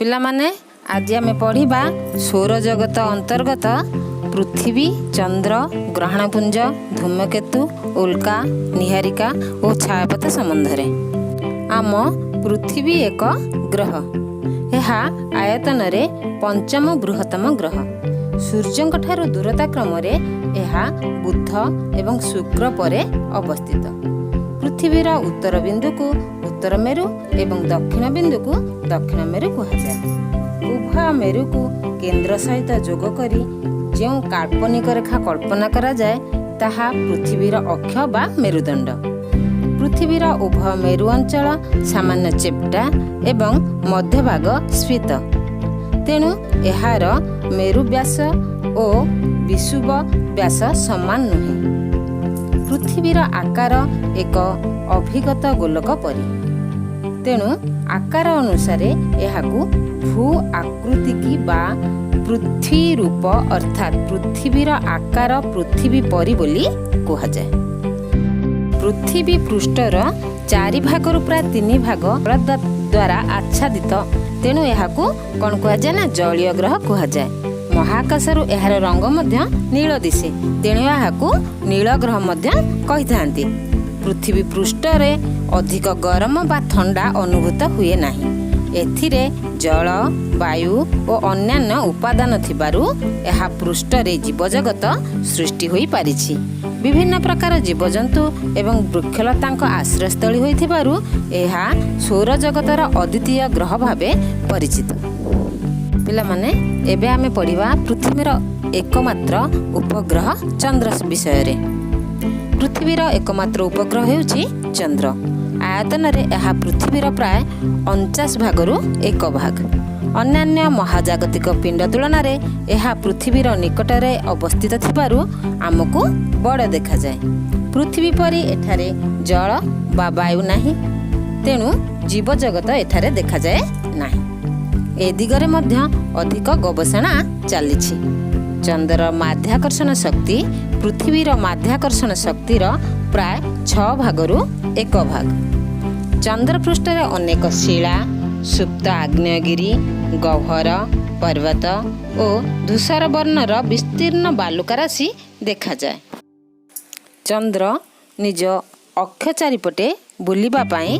ପିଲାମାନେ, ଆଜି ଆମେ ପଢ଼ିବା ସୌରଜଗତ ଅନ୍ତର୍ଗତ ପୃଥିବୀ, ଚନ୍ଦ୍ର, ଗ୍ରହାଣୁପୁଞ୍ଜ, ଧୂମକେତୁ, ଉଲ୍କା, ନିହାରିକା ଓ ଛାୟାପଥ ସମ୍ବନ୍ଧରେ। ଆମ ପୃଥିବୀ ଏକ ଗ୍ରହ। ଏହା ଆୟତନରେ ପଞ୍ଚମ ବୃହତ୍ତମ ଗ୍ରହ। ସୂର୍ଯ୍ୟଙ୍କ ଠାରୁ ଦୂରତା କ୍ରମରେ ଏହା ବୁଧ ଏବଂ ଶୁକ୍ର ପରେ ଅବସ୍ଥିତ। ପୃଥିବୀର ଉତ୍ତର ବିନ୍ଦୁକୁ ଉତ୍ତର ମେରୁ ଏବଂ ଦକ୍ଷିଣ ବିନ୍ଦୁକୁ ଦକ୍ଷିଣ ମେରୁ କୁହାଯାଏ। ଉଭୟ ମେରୁକୁ କେନ୍ଦ୍ର ସହିତ ଯୋଗ କରି ଯେଉଁ କାଳ୍ପନିକ ରେଖା କଳ୍ପନା କରାଯାଏ, ତାହା ପୃଥିବୀର ଅକ୍ଷ ବା ମେରୁଦଣ୍ଡ। ପୃଥିବୀର ଉଭୟ ମେରୁ ଅଞ୍ଚଳ ସାମାନ୍ୟ ଚେପ୍ଟା ଏବଂ ମଧ୍ୟଭାଗ ସ୍ଫୀତ। ତେଣୁ ଏହାର ମେରୁ ବ୍ୟାସ ଓ ବିଷୁବ ବ୍ୟାସ ସମାନ ନୁହେଁ। ପୃଥିବୀର ଆକାର ଏକ ଅଭିଗତ ଗୋଲକ ପରି। ତେଣୁ ଆକାର ଅନୁସାରେ ଏହାକୁ ଭୂ ଆକୃତିକି ବା ପୃଥ୍ୱୀ ରୂପ, ଅର୍ଥାତ୍ ପୃଥିବୀର ଆକାର ପୃଥିବୀ ପରି ବୋଲି କୁହାଯାଏ। ପୃଥିବୀ ପୃଷ୍ଠର ଚାରି ଭାଗରୁ ପ୍ରାୟ ତିନି ଭାଗ ଜଳ ଦ୍ୱାରା ଆଚ୍ଛାଦିତ। ତେଣୁ ଏହାକୁ କ'ଣ କୁହାଯାଏ ନା ଜଳୀୟ ଗ୍ରହ କୁହାଯାଏ। ମହାକାଶରୁ ଏହାର ରଙ୍ଗ ମଧ୍ୟ ନୀଳ ଦିଶେ। ତେଣୁ ଏହାକୁ ନୀଳ ଗ୍ରହ ମଧ୍ୟ କହିଥାନ୍ତି। ପୃଥିବୀ ପୃଷ୍ଠରେ ଅଧିକ ଗରମ ବା ଥଣ୍ଡା ଅନୁଭୂତ ହୁଏ ନାହିଁ। ଏଥିରେ ଜଳ, ବାୟୁ ଓ ଅନ୍ୟାନ୍ୟ ଉପାଦାନ ଥିବାରୁ ଏହା ପୃଷ୍ଠରେ ଜୀବଜଗତ ସୃଷ୍ଟି ହୋଇପାରିଛି। ବିଭିନ୍ନ ପ୍ରକାର ଜୀବଜନ୍ତୁ ଏବଂ ବୃକ୍ଷଲତାଙ୍କ ଆଶ୍ରୟସ୍ଥଳୀ ହୋଇଥିବାରୁ ଏହା ସୌରଜଗତର ଅଦ୍ୱିତୀୟ ଗ୍ରହ ଭାବେ ପରିଚିତ। ପିଲାମାନେ, ଏବେ ଆମେ ପଢ଼ିବା ପୃଥିବୀର ଏକମାତ୍ର ଉପଗ୍ରହ ଚନ୍ଦ୍ର ବିଷୟରେ। ପୃଥିବୀର ଏକମାତ୍ର ଉପଗ୍ରହ ହେଉଛି ଚନ୍ଦ୍ର। ଆୟତନରେ ଏହା ପୃଥିବୀର ପ୍ରାୟ 49 ଭାଗରୁ ଏକ ଭାଗ। ଅନ୍ୟାନ୍ୟ ମହାଜାଗତିକ ପିଣ୍ଡ ତୁଳନାରେ ଏହା ପୃଥିବୀର ନିକଟରେ ଅବସ୍ଥିତ ଥିବାରୁ ଆମକୁ ବଡ଼ ଦେଖାଯାଏ। ପୃଥିବୀ ପରି ଏଠାରେ ଜଳ ବା ବାୟୁ ନାହିଁ। ତେଣୁ ଜୀବଜଗତ ଏଠାରେ ଦେଖାଯାଏ ନାହିଁ। ଏ ଦିଗରେ ମଧ୍ୟ ଅଧିକ ଗବେଷଣା ଚାଲିଛି। ଚନ୍ଦ୍ରର ମାଧ୍ୟାକର୍ଷଣ ଶକ୍ତି ପୃଥିବୀର ମାଧ୍ୟାକର୍ଷଣ ଶକ୍ତିର ପ୍ରାୟ ଛଅ ଭାଗରୁ ଏକ ଭାଗ। ଚନ୍ଦ୍ରପୃଷ୍ଠରେ ଅନେକ ଶିଳା, ସୁପ୍ତ ଆଗ୍ନେୟଗିରି, ଗହ୍ୱର, ପର୍ବତ ଓ ଧୂସର ବର୍ଣ୍ଣର ବିସ୍ତୀର୍ଣ୍ଣ ବାଲୁକା ରାଶି ଦେଖାଯାଏ। ଚନ୍ଦ୍ର ନିଜ ଅକ୍ଷ ଚାରିପଟେ ବୁଲିବା ପାଇଁ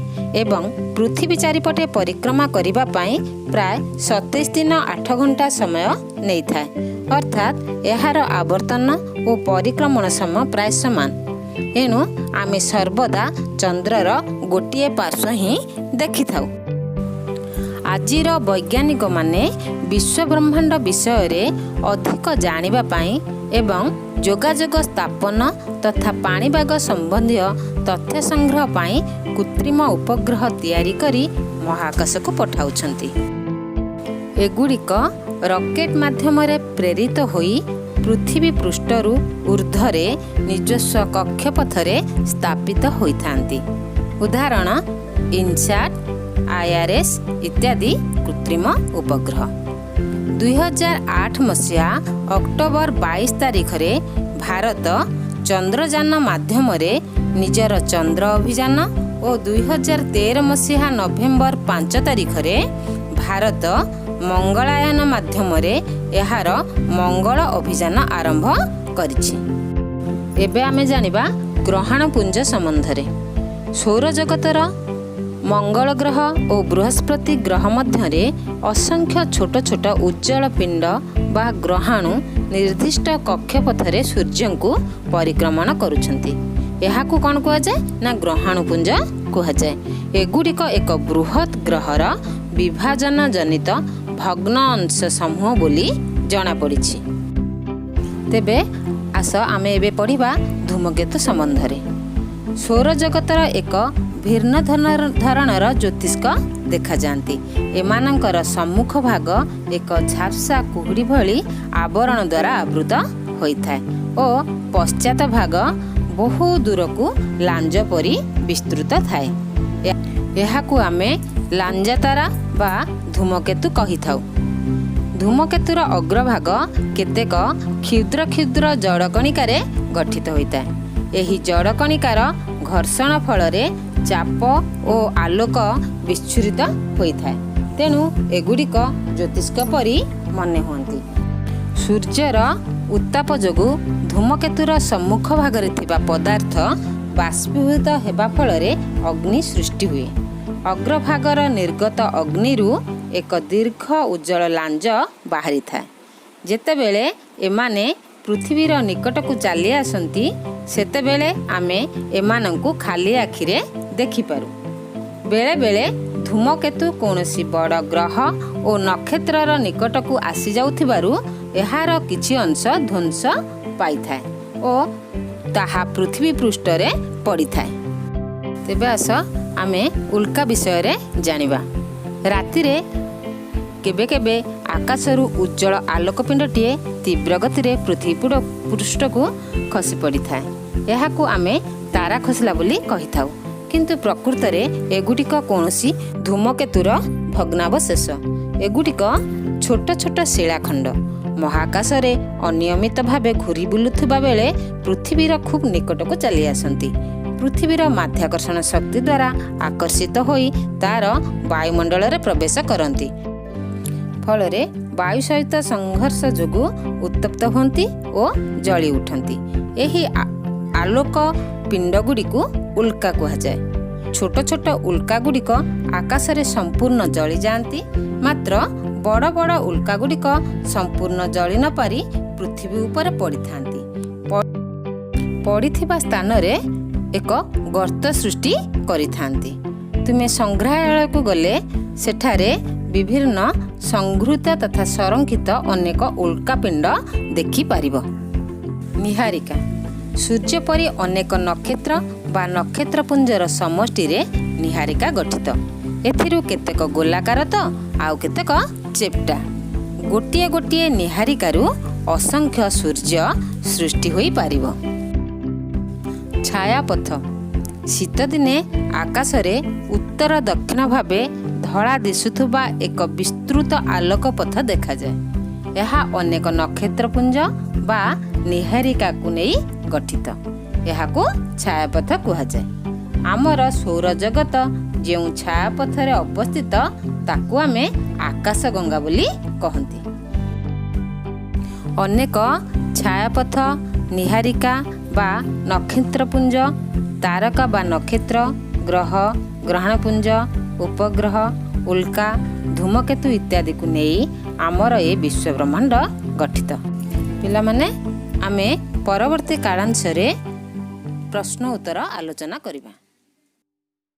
ଏବଂ ପୃଥିବୀ ଚାରିପଟେ ପରିକ୍ରମା କରିବା ପାଇଁ ପ୍ରାୟ 27 ଦିନ 8 ଘଣ୍ଟା ସମୟ ନେଇଥାଏ। ଅର୍ଥାତ୍ ଏହାର ଆବର୍ତ୍ତନ ଓ ପରିକ୍ରମଣ ସମୟ ପ୍ରାୟ ସମାନ। ଏଣୁ ଆମେ ସର୍ବଦା ଚନ୍ଦ୍ରର ଗୋଟିଏ ପାର୍ଶ୍ୱ ହିଁ ଦେଖିଥାଉ। ଆଜିର ବୈଜ୍ଞାନିକମାନେ ବିଶ୍ୱବ୍ରହ୍ମାଣ୍ଡ ବିଷୟରେ ଅଧିକ ଜାଣିବା ପାଇଁ ଏବଂ ଯୋଗାଯୋଗ ସ୍ଥାପନ ତଥା ପାଣିପାଗ ସମ୍ବନ୍ଧୀୟ ତଥ୍ୟ ସଂଗ୍ରହ ପାଇଁ କୃତ୍ରିମ ଉପଗ୍ରହ ତିଆରି କରି ମହାକାଶକୁ ପଠାଉଛନ୍ତି। ଏଗୁଡ଼ିକ ରକେଟ୍ ମାଧ୍ୟମରେ ପ୍ରେରିତ ହୋଇ ପୃଥିବୀ ପୃଷ୍ଠରୁ ଉର୍ଦ୍ଧ୍ୱରେ ନିଜସ୍ୱ କକ୍ଷପଥରେ ସ୍ଥାପିତ ହୋଇଥାନ୍ତି। ଉଦାହରଣ, ଇନସାଟ୍, ଆଇଆର୍ଏସ୍ ଇତ୍ୟାଦି କୃତ୍ରିମ ଉପଗ୍ରହ। 2008 ମସିହା ଅକ୍ଟୋବର 22 ତାରିଖରେ ଭାରତ ଚନ୍ଦ୍ରଯାନ ମାଧ୍ୟମରେ ନିଜର ଚନ୍ଦ୍ର ଅଭିଯାନ ଓ 2013 ମସିହା ନଭେମ୍ବର 5 ତାରିଖରେ ଭାରତ ମଙ୍ଗଳାୟନ ମାଧ୍ୟମରେ ଏହାର ମଙ୍ଗଳ ଅଭିଯାନ ଆରମ୍ଭ କରିଛି। ଏବେ ଆମେ ଜାଣିବା ଗ୍ରହାଣୁପୁଞ୍ଜ ସମ୍ବନ୍ଧରେ। ସୌରଜଗତର ମଙ୍ଗଳ ଗ୍ରହ ଓ ବୃହସ୍ପତି ଗ୍ରହ ମଧ୍ୟରେ ଅସଂଖ୍ୟ ଛୋଟ ଛୋଟ ଉଜ୍ଜଳ ପିଣ୍ଡ ବା ଗ୍ରହାଣୁ ନିର୍ଦ୍ଦିଷ୍ଟ କକ୍ଷପଥରେ ସୂର୍ଯ୍ୟଙ୍କୁ ପରିକ୍ରମଣ କରୁଛନ୍ତି। ଏହାକୁ କ'ଣ କୁହାଯାଏ ନା ଗ୍ରହାଣୁପୁଞ୍ଜ କୁହାଯାଏ। ଏଗୁଡ଼ିକ ଏକ ବୃହତ୍ ଗ୍ରହର ବିଭାଜନ ଜନିତ ଭଗ୍ନ ଅଂଶ ସମୂହ ବୋଲି ଜଣାପଡ଼ିଛି। ତେବେ ଆସ, ଆମେ ଏବେ ପଢ଼ିବା ଧୂମକେତୁ ସମ୍ବନ୍ଧରେ। ସୌରଜଗତର ଏକ ଭିନ୍ନ ଧରଣର ଜ୍ୟୋତିଷ୍କ ଦେଖାଯାଆନ୍ତି। ଏମାନଙ୍କର ସମ୍ମୁଖ ଭାଗ ଏକ ଝାପ୍ସା କୁହୁଡ଼ି ଭଳି ଆବରଣ ଦ୍ୱାରା ଆବୃତ ହୋଇଥାଏ ଓ ପଶ୍ଚାତ ଭାଗ ବହୁ ଦୂରକୁ ଲାଞ୍ଜ ପରି ବିସ୍ତୃତ ଥାଏ। ଏହାକୁ ଆମେ ଲାଞ୍ଜାତାରା ବା ଧୂମକେତୁ କହିଥାଉ। ଧୂମକେତୁର ଅଗ୍ରଭାଗ କେତେକ କ୍ଷୁଦ୍ର କ୍ଷୁଦ୍ର ଜଡ଼କଣିକାରେ ଗଠିତ ହୋଇଥାଏ। ଏହି ଜଡ଼କଣିକାର ଘର୍ଷଣ ଫଳରେ ଚାପ ଓ ଆଲୋକ ବିଚ୍ଛୁରିତ ହୋଇଥାଏ। ତେଣୁ ଏଗୁଡ଼ିକ ଜ୍ୟୋତିଷ୍କ ପରି ମନେ ହୁଅନ୍ତି। ସୂର୍ଯ୍ୟର ଉତ୍ତାପ ଯୋଗୁଁ ଧୂମକେତୁର ସମ୍ମୁଖ ଭାଗରେ ଥିବା ପଦାର୍ଥ ବାଷ୍ପୀଭୂତ ହେବା ଫଳରେ ଅଗ୍ନି ସୃଷ୍ଟି ହୁଏ। ଅଗ୍ରଭାଗର ନିର୍ଗତ ଅଗ୍ନିରୁ ଏକ ଦୀର୍ଘ ଉଜ୍ଜ୍ୱଳ ଲାଞ୍ଜ ବାହାରିଥାଏ। ଯେତେବେଳେ ଏମାନେ ପୃଥିବୀର ନିକଟକୁ ଚାଲି ଆସନ୍ତି, ସେତେବେଳେ ଆମେ ଏମାନଙ୍କୁ ଖାଲି ଆଖିରେ ଦେଖିପାରୁ। ବେଳେବେଳେ ଧୂମକେତୁ କୌଣସି ବଡ଼ ଗ୍ରହ ଓ ନକ୍ଷତ୍ରର ନିକଟକୁ ଆସିଯାଉଥିବାରୁ ଏହାର କିଛି ଅଂଶ ଧ୍ୱଂସ ପାଇଥାଏ ଓ ତାହା ପୃଥିବୀ ପୃଷ୍ଠରେ ପଡ଼ିଥାଏ। ତେବେ ଆସ, ଆମେ ଉଲ୍କା ବିଷୟରେ ଜାଣିବା। ରାତିରେ କେବେ କେବେ ଆକାଶରୁ ଉଜ୍ଜ୍ୱଳ ଆଲୋକ ପିଣ୍ଡଟିଏ ତୀବ୍ର ଗତିରେ ପୃଥିବୀ ପୃଷ୍ଠକୁ ଖସି ପଡ଼ିଥାଏ। ଏହାକୁ ଆମେ ତାରା ଖସିଲା ବୋଲି କହିଥାଉ, କିନ୍ତୁ ପ୍ରକୃତରେ ଏଗୁଡ଼ିକ କୌଣସି ଧୂମକେତୁର ଭଗ୍ନାବଶେଷ। ଏଗୁଡ଼ିକ ଛୋଟ ଛୋଟ ଶିଳାଖଣ୍ଡ ମହାକାଶରେ ଅନିୟମିତ ଭାବେ ଘୁରି ବୁଲୁଥିବା ବେଳେ ପୃଥିବୀର ଖୁବ୍ ନିକଟକୁ ଚାଲି ଆସନ୍ତି। ପୃଥିବୀର ମାଧ୍ୟାକର୍ଷଣ ଶକ୍ତି ଦ୍ୱାରା ଆକର୍ଷିତ ହୋଇ ତାର ବାୟୁମଣ୍ଡଳରେ ପ୍ରବେଶ କରନ୍ତି। ଫଳରେ ବାୟୁ ସହିତ ସଂଘର୍ଷ ଯୋଗୁଁ ଉତ୍ତପ୍ତ ହୁଅନ୍ତି ଓ ଜଳି ଉଠନ୍ତି। ଏହି ଆଲୋକ ପିଣ୍ଡଗୁଡ଼ିକୁ ଉଲ୍କା କୁହାଯାଏ। ଛୋଟ ଛୋଟ ଉଲ୍କାଗୁଡ଼ିକ ଆକାଶରେ ସମ୍ପୂର୍ଣ୍ଣ ଜଳିଯାଆନ୍ତି, ମାତ୍ର ବଡ଼ ବଡ଼ ଉଲ୍କାଗୁଡ଼ିକ ସମ୍ପୂର୍ଣ୍ଣ ଜଳି ନପାରି ପୃଥିବୀ ଉପରେ ପଡ଼ିଥାନ୍ତି। ପଡ଼ିଥିବା ସ୍ଥାନରେ ଏକ ଗର୍ତ୍ତ ସୃଷ୍ଟି କରିଥାନ୍ତି। ତୁମେ ସଂଗ୍ରହାଳୟକୁ ଗଲେ ସେଠାରେ ବିଭିନ୍ନ ସଂଗୃହୀତ ତଥା ସଂରକ୍ଷିତ ଅନେକ ଉଲ୍କାପିଣ୍ଡ ଦେଖିପାରିବ। ନିହାରିକା। ସୂର୍ଯ୍ୟ ପରି ଅନେକ ନକ୍ଷତ୍ର ବା ନକ୍ଷତ୍ରପୁଞ୍ଜର ସମଷ୍ଟିରେ ନିହାରିକା ଗଠିତ। ଏଥିରୁ କେତେକ ଗୋଲାକାର ତ ଆଉ କେତେକ ଚେପ୍ଟା। ଗୋଟିଏ ଗୋଟିଏ ନିହାରିକାରୁ ଅସଂଖ୍ୟ ସୂର୍ଯ୍ୟ ସୃଷ୍ଟି ହୋଇପାରିବ। ଛାୟାପଥ। ଶୀତଦିନେ ଆକାଶରେ ଉତ୍ତର ଦକ୍ଷିଣ ଭାବେ ଧଳା ଦିଶୁଥିବା ଏକ ବିସ୍ତୃତ ଆଲୋକ ପଥ ଦେଖାଯାଏ। ଏହା ଅନେକ ନକ୍ଷତ୍ରପୁଞ୍ଜ ବା ନିହାରିକାକୁ ନେଇ ଗଠିତ। ଏହାକୁ ଛାୟାପଥ କୁହାଯାଏ। ଆମର ସୌରଜଗତ ଯେଉଁ ଛାୟାପଥରେ ଅବସ୍ଥିତ, ତାକୁ ଆମେ ଆକାଶଗଙ୍ଗା ବୋଲି କହନ୍ତି। ଅନେକ ଛାୟାପଥ, ନିହାରିକା ବା ନକ୍ଷତ୍ରପୁଞ୍ଜ, ତାରକା ବା ନକ୍ଷତ୍ର, ଗ୍ରହ, ଗ୍ରହାଣୁପୁଞ୍ଜ, ଉପଗ୍ରହ, ଉଲ୍କା, ଧୂମକେତୁ ଇତ୍ୟାଦିକୁ ନେଇ ଆମର ଏ ବିଶ୍ୱବ୍ରହ୍ମାଣ୍ଡ ଗଠିତ। ପିଲାମାନେ, ଆମେ ପରବର୍ତ୍ତୀ କାଳାଂଶରେ ପ୍ରଶ୍ନ ଉତ୍ତର ଆଲୋଚନା କରିବା।